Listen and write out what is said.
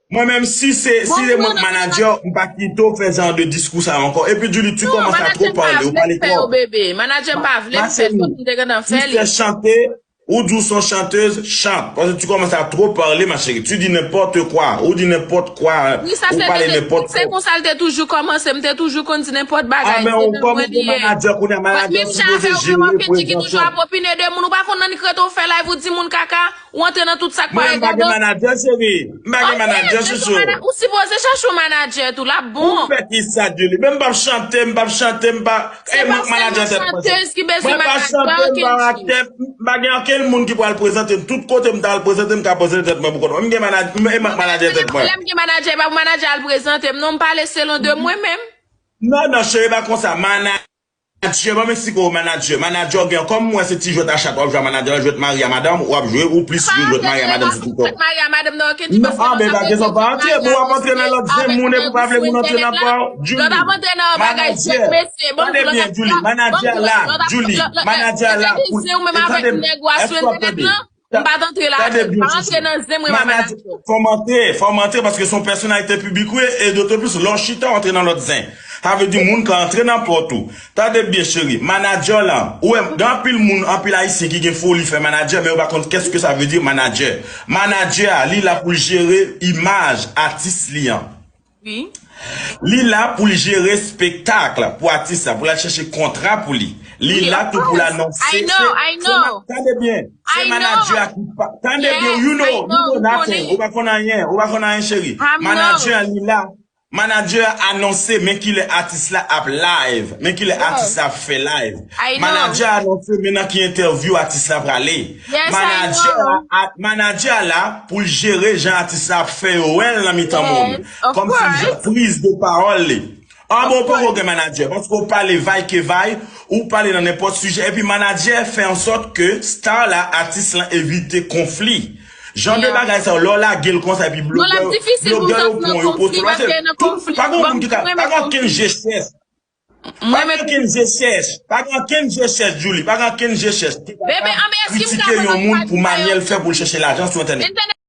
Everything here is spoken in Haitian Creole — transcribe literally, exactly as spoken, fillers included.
Mwen menm, si se si se mwen k manadjè, m pa kite w fè jan de diskou sa yo ankò. Epi Julie, tu commences à trop parler, ou pale twòp. Manadjè pa vle m fè l, m te gentan fè li. Si se chante, ou di w se yon chanteuse, chante. Parce que tu commences à trop parler, ma chérie. Tu dis n'importe quoi. Ou di nenpòt kwa. Ou pale nenpòt kwa. Se konsa l te toujou kòmanse. M te toujou konn di nenpòt bagay. Se nan mwen li ye. Menm jan avè w, menm Kenji ki toujou ap opine de moun. Ou pa konn annik rete w fè live, ou di moun kaka. Ou antre nan tout sa k pa regadan. Mwen, m pa gen manadjè, cheri. M pa gen manadjè, chouchou. Ou sipoze chache yon manadjè tou, l ap bon. Ou fè kisa, Julie? Men m p ap chante, m p ap chante, m pa. E mwen k manadjè tèt mwen. Mwen pa chante, m pa aktè, m pa gen okenn moun ki pral prezante m. Tout kote m ta al prezante, m ka prezante tèt mwen pou kont mwen. M gen manadjè, e mwen k manadjè tèt mwen. Lè m gen manadjè, e pa pou manadjè al prezante m, non, m pale selon de mwen menm. Non, non, cheri, pa konsa. Manadjè, ban m eksplike w manadjè. Manadjè w gen, kòm mwen se ti jwèt a chat w ap jwe a manadjè, jwèt mari a madanm, w ap jwe, ou plis jwe jwèt mari a madanm sou TikTok. Jwèt mari a madanm nan okenn diferans. Non, men pa gen sa, w pa antre, bon, w ap antre nan lòt zen moun epi w pa vle moun antre nan pa w. Julie, manadjè, tande byen, Julie, manadjè la, Julie, manadjè la, pou, e, tande m, èske w ap tande? M pa t antre ladan, m pa antre nan zen mwen, manadjè. Fò m antre, fò m antre, paske se yon pèsonalite piblik, wi, e dotoplis, lè w chita, w antre nan lòt zen. Sa vle di moun ka antre nan pòt ou. Tande byen, cheri, manadjè la, ou wè, gen anpil moun, anpil ayisyen ki gen foli fè manadjè, men yo pa konn qu'est-ce que ça veut dire manadjè. Manadjè a, li la pou l jere imaj atis li an. Wi. Li la pou l jere espektak pou atis la, pou l al chèche kontra pou li. Li la tou pou l anonse. I know, I know. Tande byen. Se manadjè a ki pa. Tande byen, you know, you know nothing. Ou pa konn anyen, ou pa konn anyen, cheri. Manadjè a, li la. Manadjè a anonse men kilè atis la ap live, men kilè atis la ap fè live. Manadjè a anonse men nan ki entèvyou atis la prale. Manadjè a, manadjè a la pou l jere jan atis la ap fè yo wè l nan mitan moun. Kòmsi jan priz de pawòl li. An bon, ou poko gen manadjè, paske ou pale vay ke vay, ou pale nan nenpòt sijè, epi manadjè fè an sòt ke star la, atis lan evite konfli. Jan de bagay sa yo, lè w lage l konsa, epi blogè yo pran yo poste, paske pa gen moun ki ka, pa gen okenn je chèch. Pa gen okenn je chèch. Pa gen okenn je chèch, Julie. Pa gen okenn je chèch. Ki kapab kritike yon moun pou manyè l fè pou l chèche lajan sou entènèt.